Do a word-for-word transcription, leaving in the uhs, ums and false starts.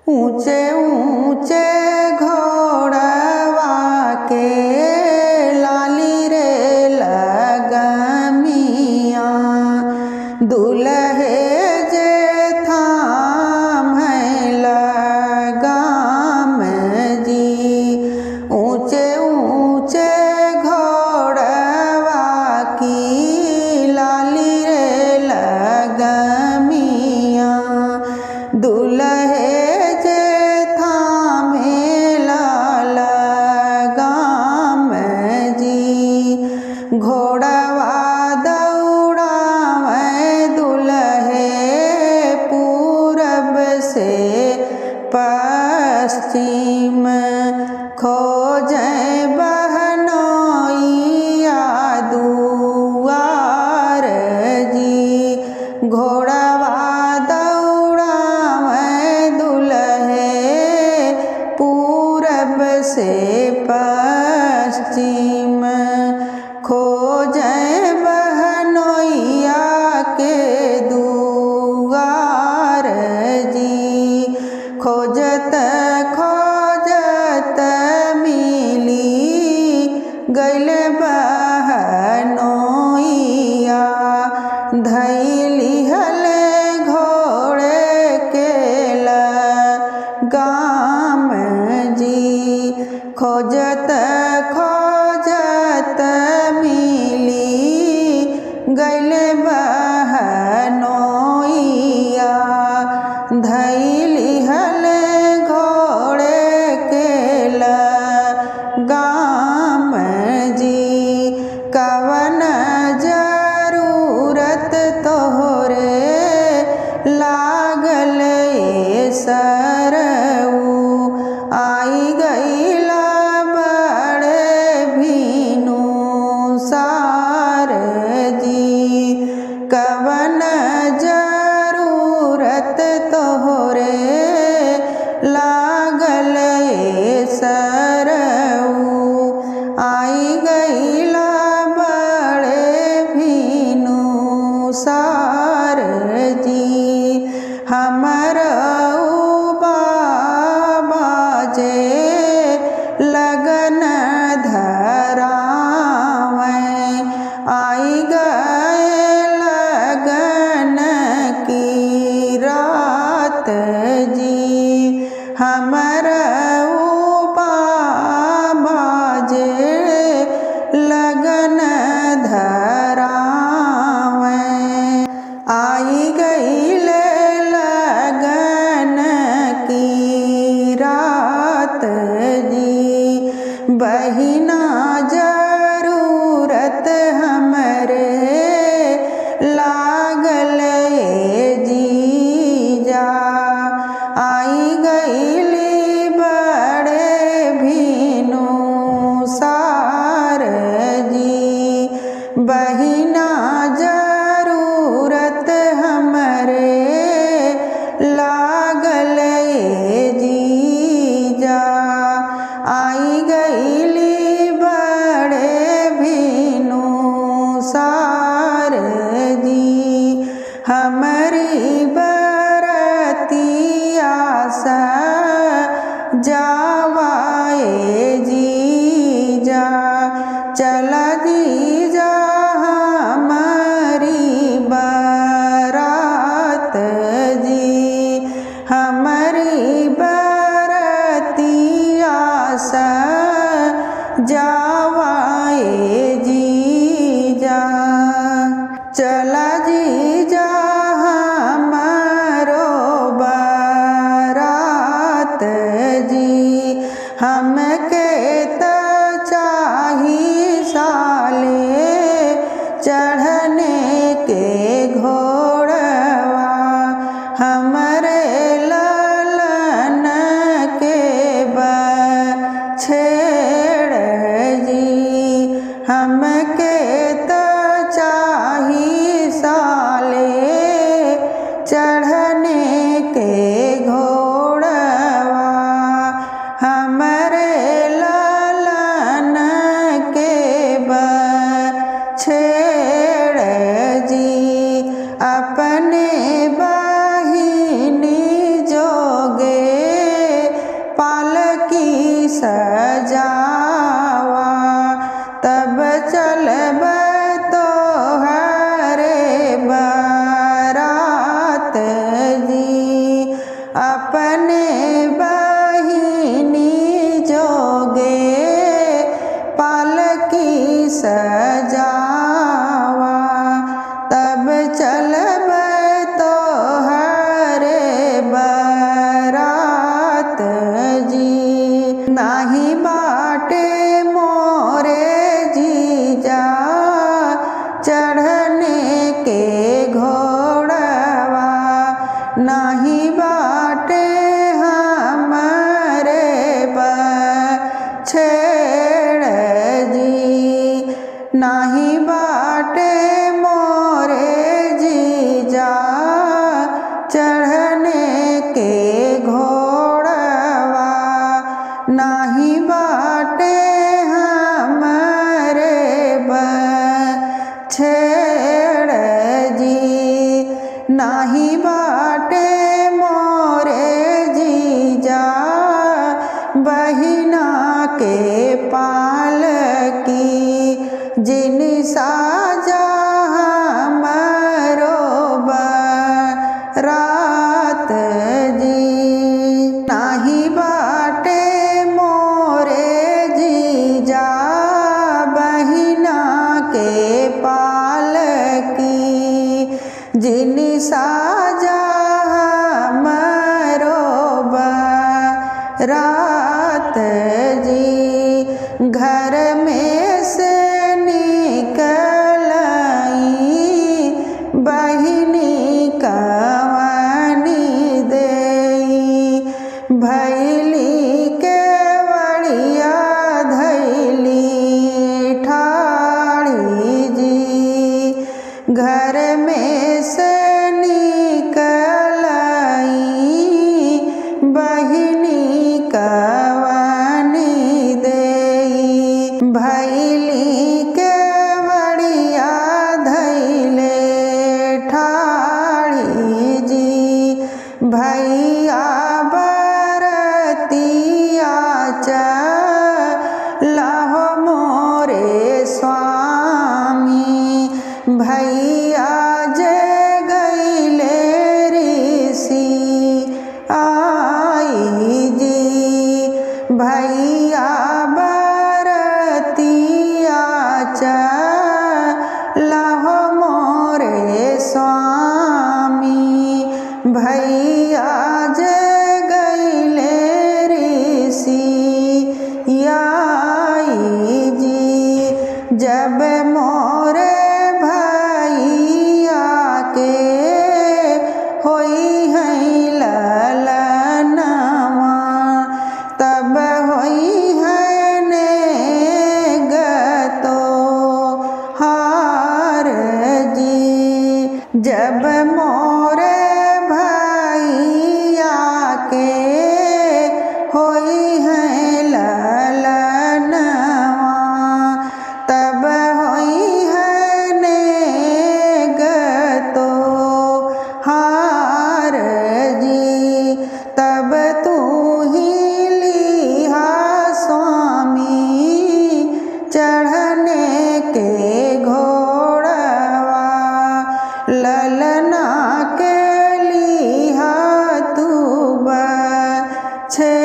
ऊँचे ऊँचे घोड़वा के लाली रे लगमिया, दुलहे जे थाम लगाम जी। ऊँचे ऊँचे घोड़वा की लाली रे लगमिया, दुलहे जे थामेला लगाम जी। घोड़वा दौड़ावे दुलहे पूरब से पश्चिम, खोजे बहनोइया दुआर जी। घोड़वा दौड़ावे दुलहे पूरब से पश्चिम, खोजे बहनोइया के दुआर जी। खोजत खोजत मिली गइल बहनोइया, धइली हल घोड़े के लगाम जी। खोजत खोजत मिली गइल बहनोइया, धइली हल घोड़े के लगाम जी। कवन जरूरत तोहरे लागल ए सरऊ, आई गइला बड़े भिनुसार जी। कवन जरूरत तोहरे लागल ए सरऊ, आई गइला बड़े भिनुसार जी। हमरऊ बाबा जे लगन धरावे, आई गए लगन की रात जी। हमरऊ बाबा जे लगन धरावे, आई गइले लगन की रात जी। बहिना जरूरत हमरे लागल ए जीजा, आई गइली बड़े भिनुसार जी। बहिना जरूरत हमरे लागल ए जीजा, आई गइली बड़े भिनुसार जी। हमरी बरतिया सा सजावा, तब चलब तोहरे बरात जी। अपने बहिनी जोगे पालकी सजावा, तब चलब तोहरे बरात जी। नाही बाटे मोरे जीजा चढ़ने के घोड़वा, नाही बाटे हमरे बछेड़ जी। नाही बाटे मोरे जीजा चढ़ने के घोड़वा, नाही बाटे हमरे बछेड़ जी। नाही बाटे मोरे जीजा बहिना के पालकी, जिन साजा हमरो बरात जी। नाही बाटे मोरे जीजा बहिना के पालकी, जिन साजा हमरो बरात जी। घर में से निकलई बहिनी कवनी देई, भैली केवड़िया धैली ठाड़ी जी। घर में से निकलई बहिनी कवनी देई, भैली केवड़िया धैले ठाड़ी जी। भैया बरतिया चलहो मोरे स्वामी, भैया जे गईले ऋषि आई जी। भैया बरतिया चलहो मोरे स्वामी, भैया जे गईले ऋषि आई जी। जब मोरे भैया के होई है ललनवा, तब होई है नेग तोहार जी। जब मोरे भैया के होई है ललनवा, तब होई है नेग तोहार जी। तब तू ही लिहा स्वामी चढ़ने के घोड़वा, ललना के लिहा तू बछे